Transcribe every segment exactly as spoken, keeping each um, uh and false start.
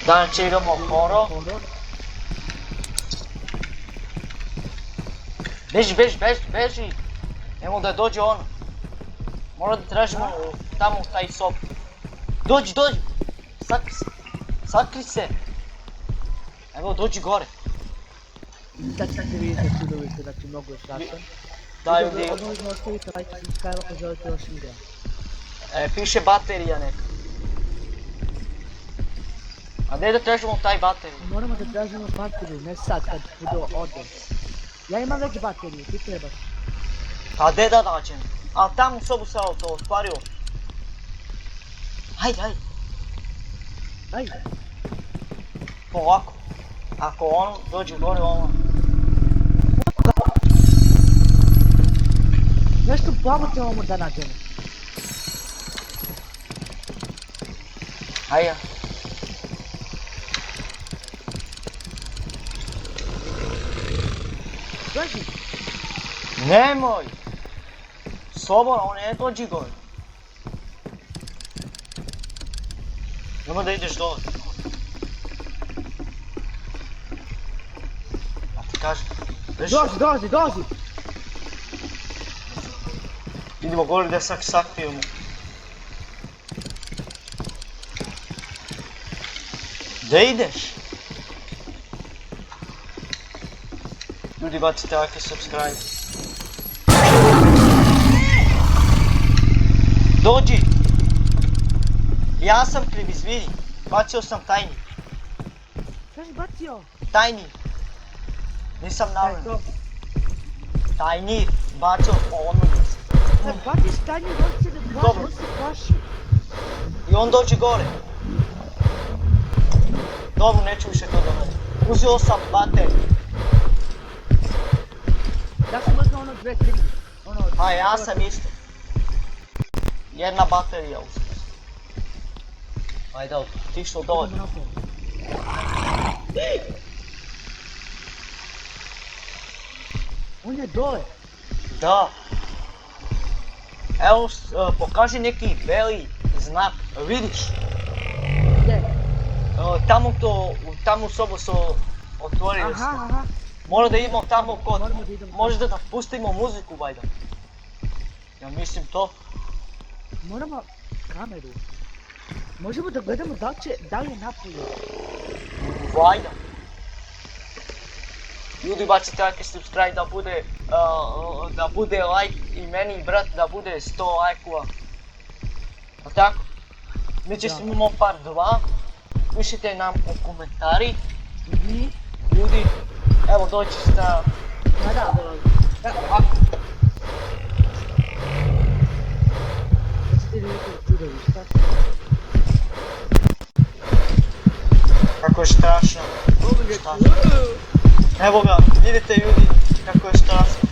Dá, tira uma fora. Beijo, beijo, beijo, beijo. É um da dois de ono. Mora de trás, mano. Tá, mano, tá aí só. Dois, dois. Sacri-, sacri-se. É o dois de gore. Deci trebuie să știu de uite, dacă nu o să așa. Da, eu de... Odată nu știu că ai zis că ai o joacă și de. E, piše baterija neka. A gde da tražimo taj bateriju? Moramo da tražimo bateriju, ne sad, kad bude ode. Ja imam već bateriju, ti trebaš. A gde da nađem? A tamo u sobu sa auto, otvario. Hajde, hajde. Hajde. Polako. Ako on dođe gore, ono. Nešto plavo trebamo da nađemo. Ajde. Dođi. Nemoj! Slobodno, on ne dođi gore. Nemoj da ideš dole. A ti kažem. Već... Dođi, dođi, dođi! Idemo gore da sak-, sakrijemo. Gde ideš? Ljudi, bacite like i subscribe. Dođi! Ja sam kriv, izvini. Bacio sam tajni. Šta si bacio? Tajni. Nisam... Šta je namjerno to? Tajni, bacio, pa on... Kad baciš tajni, on se ne plaši, dobro, on se plaši. I on dođe gore. Dobro, neću više to da radim. Uzeo sam bateriju. Ja sam uzeo ono dve, tri. Ono... A ja sam isto. Jedna baterija uzeo. Ajde, otišao dole. Idemo napolje. On je dole. Da. Evo, s-, e, pokaži neki beli znak, vidiš? Gde? E, tamo to, tamo sobo so otvorili smo. Aha, aha. Mora da idemo tamo kod, moramo da idemo. Možda da pustimo muziku, valjda. Ja mislim to. Moramo kameru. Možemo da gledamo da li će, da li je napolje. Valjda. Ljudi, bacite like, subscribe, da bude, uh, da bude like i meni, brat, da bude sto lajkova. A tako? Mi će... Da. Imamo part dva. Pišite nam u komentari. Mhm. Ljudi, evo doći sa... Ma da, dolazi. Evo, ovako. Kako je strašno. Kako je strašno. Evo ga, vidite, ljudi, kako je strašno.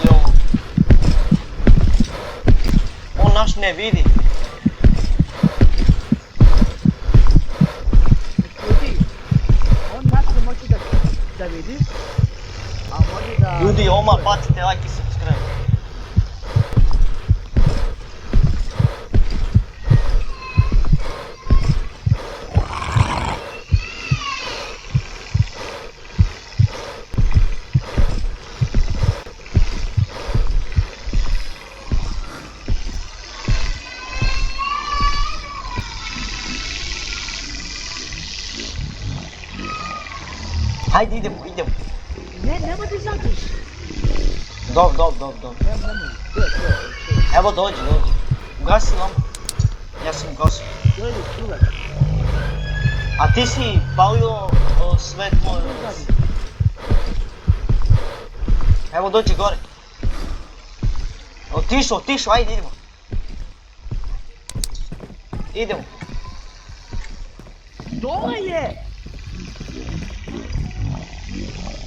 Jo. On nas ne vidi. Ljudi, on nas ne može da, da vidi, a može da... Ljudi, odmah bacite like i subscribe. Hajde, idemo, idemo. Ne, nemoj da izađeš. Dobro, dobro, dobro, dobro. Nemoj, nemoj. Tu je, tu je, tu je. Evo, dođi, dođi. Ugasi lampu. Ja sam ugasio. Dođi, tu je. A ti si palio, o, svetlo. Tu je. Evo, dođi gore. Otišao, otišao, ajde, idemo. Idemo. Dole je!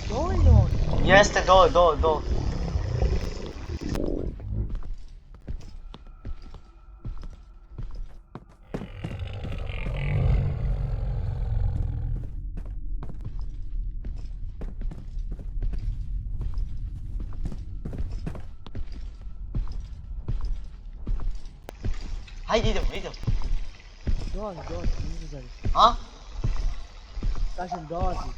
Dole je on. Jeste, dole, dole, dole. Ajde, idemo, idemo. Dolazi, dolazi, ne znam. A? Kažem, dolazi.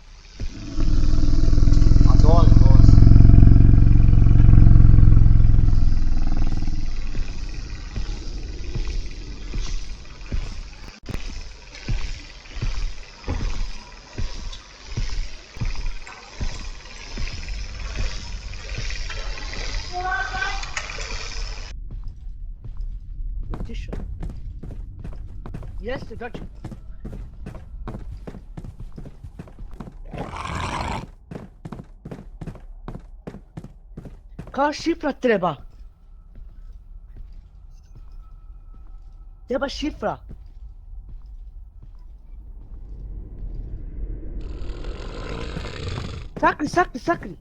Tišo. Jeste, dođi. Koja šifra treba? Treba šifra. Sakri, sakri, sakri.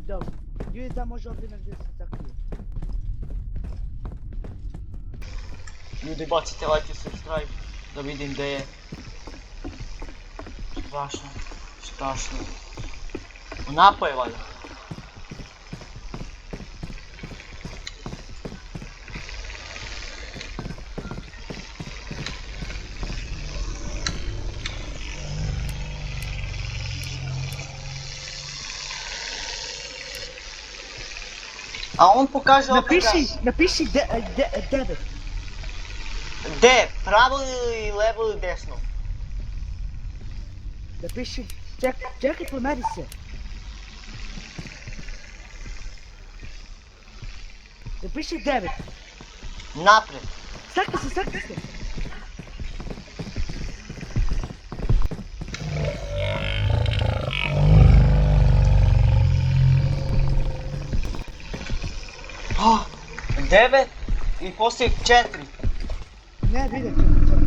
Dobro. Ljudi, da može ovdje negdje se sakrije. Ljudi, bacite like i subscribe da vidim gde je. Strašno, strašno. Onako je valjda. A on pokaže opet Napiši, da- napiši de-, de-, devet. De, pravo ili levo ili desno? Napiši, ček-, čekaj, pomeri se. Napiši devet. Napred. Sakri se, sakri se. A, devet i poslije četiri. Ne, vidim, čekaj, čekaj.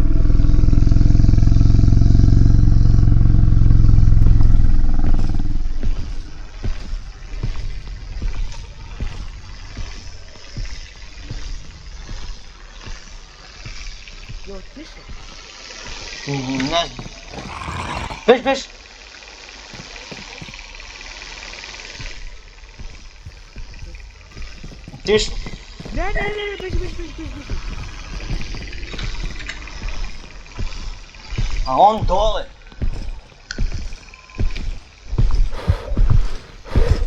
Jo, tišo. Ne znam. Beš, beš. Tišo. Ne, ne, ne, ne, beži, beži, beži, beži, beži. A on dole.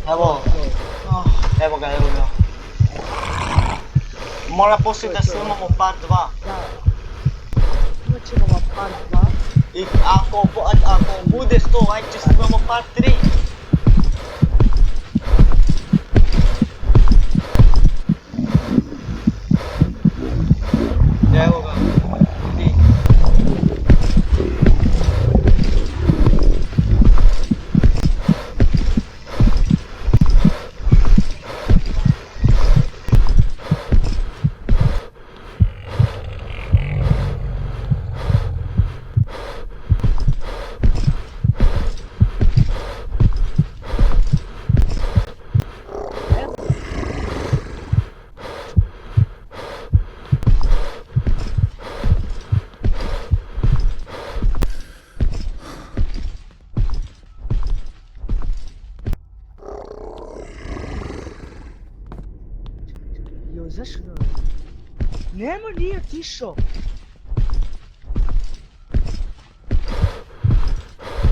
Evo. Ah, evo ga, evo ga. Mora poslije da snimamo part dva. Da. Imat ćemo vam part dva. I ako bu-, a-, ako bude sto like će snimamo part tri. Evo ga. Jo, zašto? Nema, nije otišao.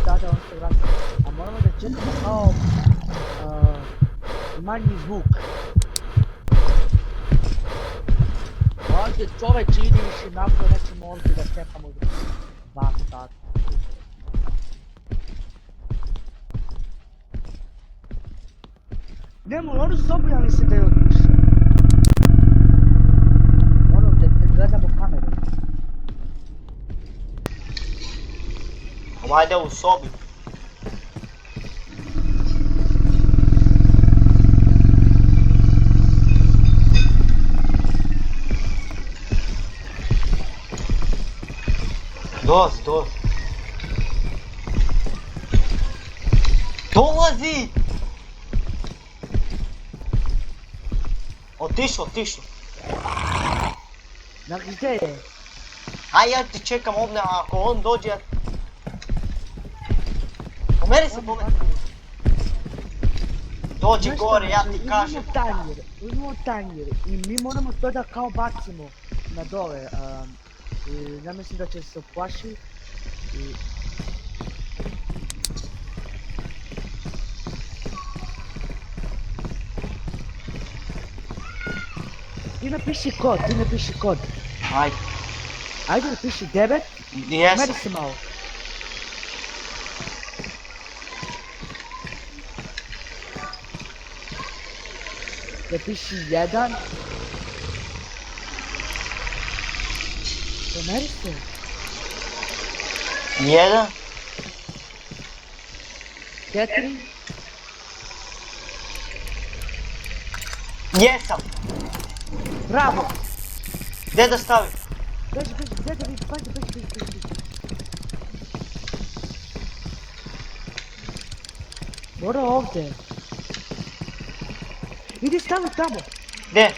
Da, da, on se vraća. A moramo da čekamo kao, a, manji zvuk. Ovdje čoveče, idi više napolje, nećemo ovdje da čekamo dva sata. Ne, mora, onu sobu, ja mislim da je otišao. Ono, da, da gledamo kameru. Valjda u sobi. Dost, dost. Dolazi! Otišao, otišao. Na gde je? Aj, ja te čekam ovdje, ako on dođe, ja... Meri se pome. Dođi gore, ja ti kažem. Imamo tanjir, imamo tanjir. I mi moramo to da kao bacimo na dole. I ja mislim da će se plaši. I... Ti napiši kod, ti napiši kod. Ajde. Ajde napiši devet. Jesam. Meri se malo. Napiši jedan. Pomeri se. Jedan. Četiri. Jesam. Bravo. Gde da stavim? Beži, beži, gde da vidim, pazi, beži, beži, beži, beži. Mora ovde. Idi stavi tamo. Gde?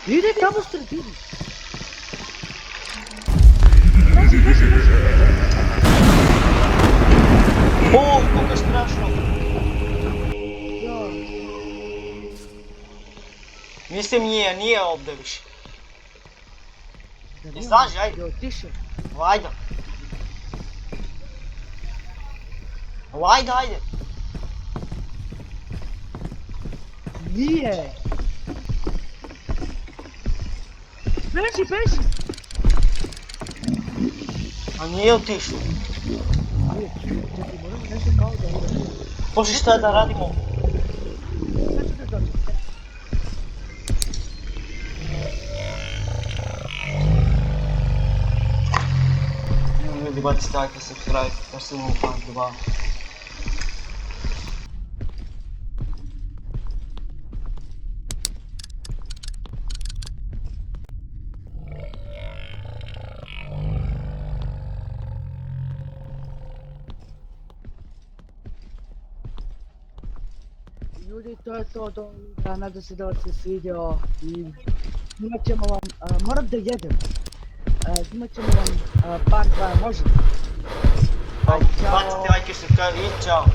Idi tamo u sredini. Beži, beži, beži. O, kako je strašno. Ja. Mislim, nije, nije ovde više. Izlazi, ajde. Jo, tiše. Ajde. Ajde, ajde. Nije. Beži, beži. A nije otišao. Nije, čekaj, moramo nešto kao da uradi. Bože, šta da radimo? Sad ću da dođem. Ljudi, bacite like, subscribe, da se imamo part dva. Ljudi, to je to od ovoga, nadam se da vam se svidio i imat ćemo vam, a, moram da jedem. A, imat ćemo vam, a, part dva, može? Aj, čao. Bacite like, subscribe i čao.